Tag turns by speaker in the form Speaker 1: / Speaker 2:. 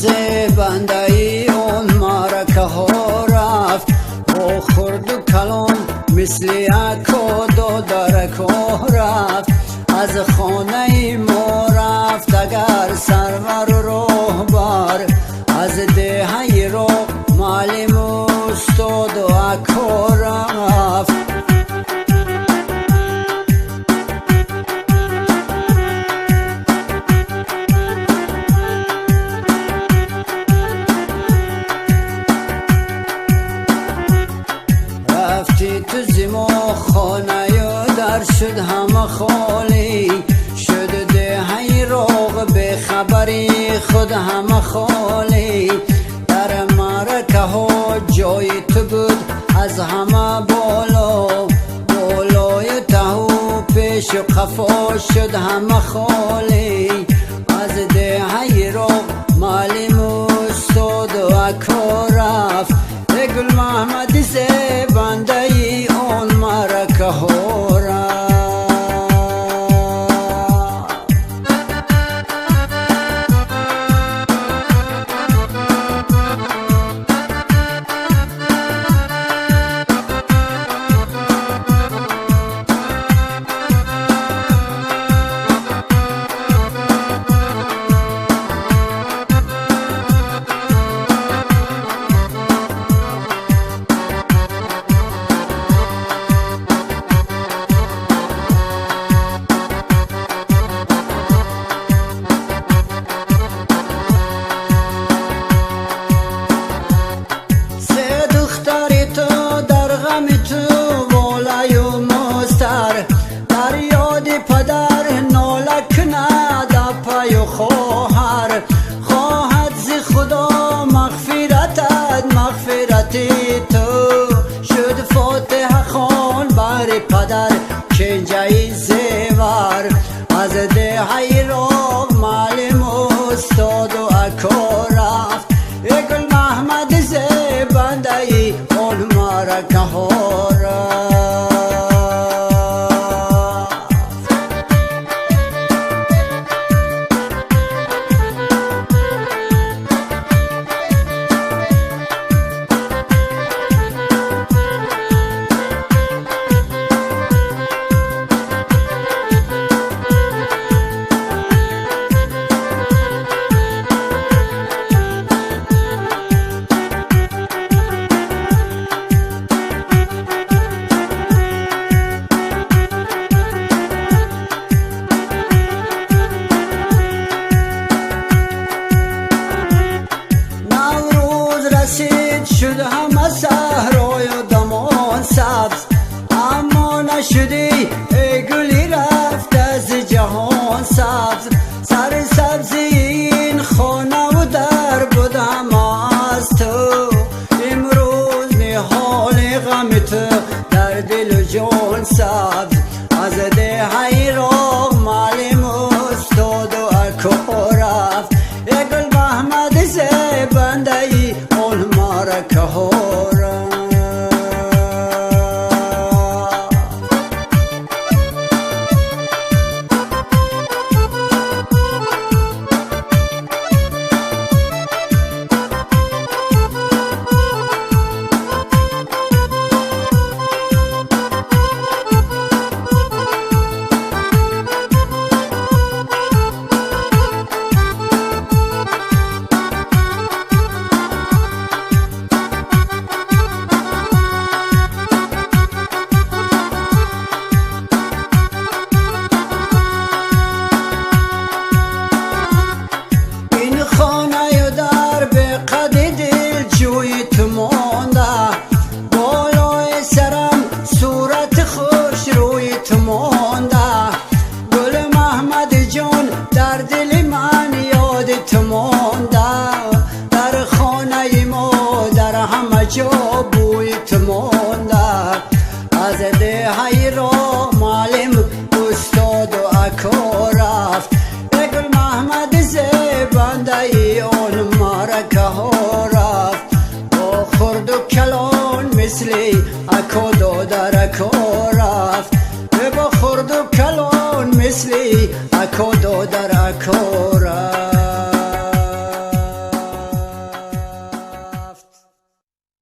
Speaker 1: Зебандаи он маъракаҳо рафт, бо хурду калон мисли ако додарако рафт. Аз хонаи мо рафт агар сарвару роҳбар, аз деҳаи роҳ муаллиму устоду ако рафт. Рафти ту зи мо хонаю дар шуд ҳама холӣ, шуд деҳаи роғ бехабари худ ҳама холӣ. Дар маъракаҳо ҷои ту буд аз ҳама боло, болои таҳу пешу қафо шуд ҳама холӣ. Аз деҳаи роғ муаллиму устоду ако рафт, гул Муҳаммади зебандаи он маъракаҳо рафт. Се духтари ту дар ғами ту волаю мустар, дар ёди падар нола кунад апаю хоҳар. Хоҳад зи Худо мағфиратат, мағфирати ту шуд фотиҳахон баҳри падар кенҷаи зевар. Аз деҳаи роғ муаллиму устоду ако рафт, гул Муҳаммади зебандаи он маъракаҳо рафт. Наврӯз расид, шуд ҳама саҳрою дамон сабз, аммо нашудӣ эй гули рафта зи ҷаҳон сабз. Сари сабзи ин хонаву дар буд ҳама аз ту, имрӯз ниҳоли ғами ту дар дилу ҷон сабз. Аз деҳаи роғ муаллиму устоду ако рафт, гул Муҳаммади зебандаи он маъракаҳо рафт. Ин хонаю дар беқади дилҷӯи ту монда, болои сарам сурати хушрӯи ту монда. Гули Муҳаммади ҷон дар дили ман ёди ту монда, дар хонаи мо дар ҳама ҷо бӯи ту монда. Аз деҳаи роҳ муаллим устоду ако рафт, гул Муҳаммади зебандаи он маъракаҳо рафт. Бо хурду калон мисли ако додарако рафт, бо хурду калон мисли ако додарако